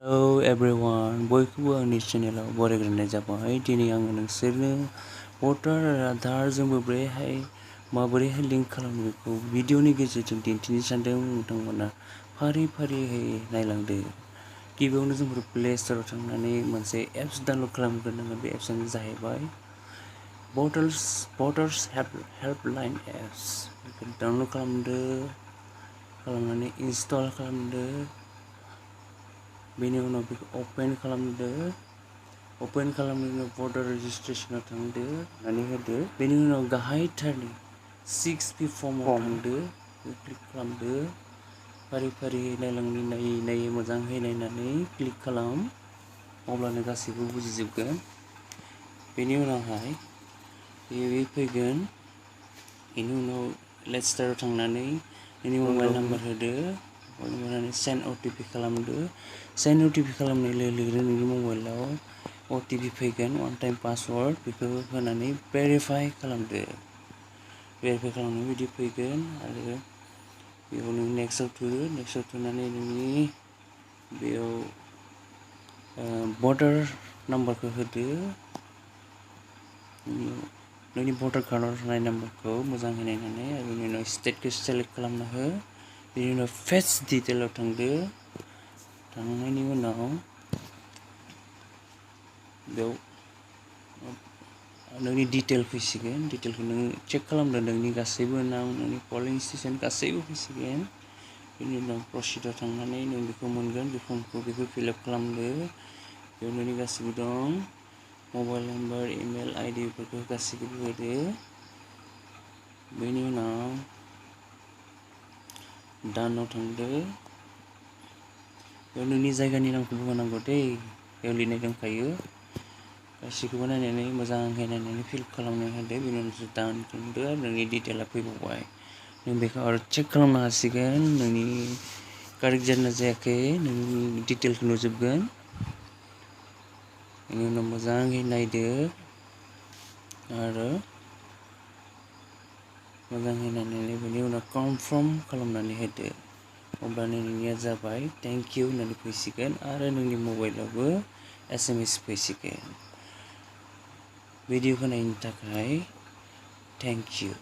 Hello everyone, बयखौबो आंनि चेनेलाव बरायग्रोनाय जाबाय। दिनै आङो नोंसोरनो भटार आधारजों माबोरैहाय लिंक खालामो बेखौ भिडिअनि गेजेरजों दिन्थिनो सानदों। नोंथांमोना फारि फारियै नायलांदो। गिबियावनो जों प्ले स्ट'राव थांनानै मोनसे एप्स डाउनल'ड खालामग्रोनांगोन। बे एप्सआनो जाहैबाय भटार्स हेल्पलाइन एप्स। बेखौ डाउनल'ड खालामनानै इनस्टल खालामदो। बेनि उनाव बेखौ अपेन खालामदो। अपेन खालामनायनि उनाव भटार रेजिस्ट्रेसनाव थांदो होननानै होदो। बेनि उनाव गाहायथारनि 6P फर्मआव थांदो, क्लिक खालामदो। फारि फारि नायै मोजाङै नायनानै क्लिक खालाम, अब्लानो गासैबो बुजिजोबगोन। बेनि उनावहाय बे फैगोन। बेनि उनाव लेट्स स्टार्टआव थांनानै नोंनि मबाइल नाम्बार होदो। होनानै सेन्ड अटिपि खालामदो। सेन्ड अटिपि खालामनाय लोगो नोंनि मबाइलाव अटिपि फैगोन, वान टाइम पासवार्ड। बेखौ होनानै भेरिफाइ खालामदो। भेरिफाइ खालामनाय बिदि फैगोन आरो बेयाव नों नेक्स्टआव थुदो। नेक्स्टआव थुनानै नोंनि बेयाव भटार नाम्बारखौ होदो। नोंनि भटार कार्डआव थानाय नाम्बारखौ मोजाङै नायनानै आरो बेनि उनाव स्टेटखौ सेलेक्ट खालामना हो। बेनि उनाव फेस डिटेलाव थांदो। थांनायनि उनाव बेयाव नोंनि डिटेल फैसिगोन। डिटेलखौ नों चेक खालामदो, नोंनि गासैबो नाम, नोंनि पलिं स्टेसन गासैबो फैसिगोन। बेनि उनाव प्रसिडआव थांनानै नों बेखौ मोनगोन। बे फर्मखौ फिलआप खालामदो। बेयाव नोंनि गासैबो दं, मबाइल नाम्बार, इमेल आइडि बेफोरखौ गासैखौबो होदो। बेनि उनाव डानआव थांदो। बेयाव नोंनि जायगानि नामखौबो होनांगौ दै, बेयाव लिरनाय दंखायो। गासैखौबो नायनानै मोजाङै नायनानै फिलआप खालामना होदो। बेनि उनाव डान खालामदो। नोंनि डिटेला फैबावबाय। नों बेखौ आरो चेक खालामनो हासिगोन, नोंनि कारेक्ट जादोंना जायाखै। नोंनि डिटेलखौ नुजोबगोन। बेनि उनाव मोजाङै नायदो आरो मोजाङै नायनानै बेनि उनाव कनफार्म खालामनानै होदो। अब्लानो नोंनिया जाबाय। थेंक इउ होननानै फैसिगोन आरो नोंनि मबाइलावबो SMS फैसिगोन। भिडिअखौ नायनो थाखाय थेंक इउ।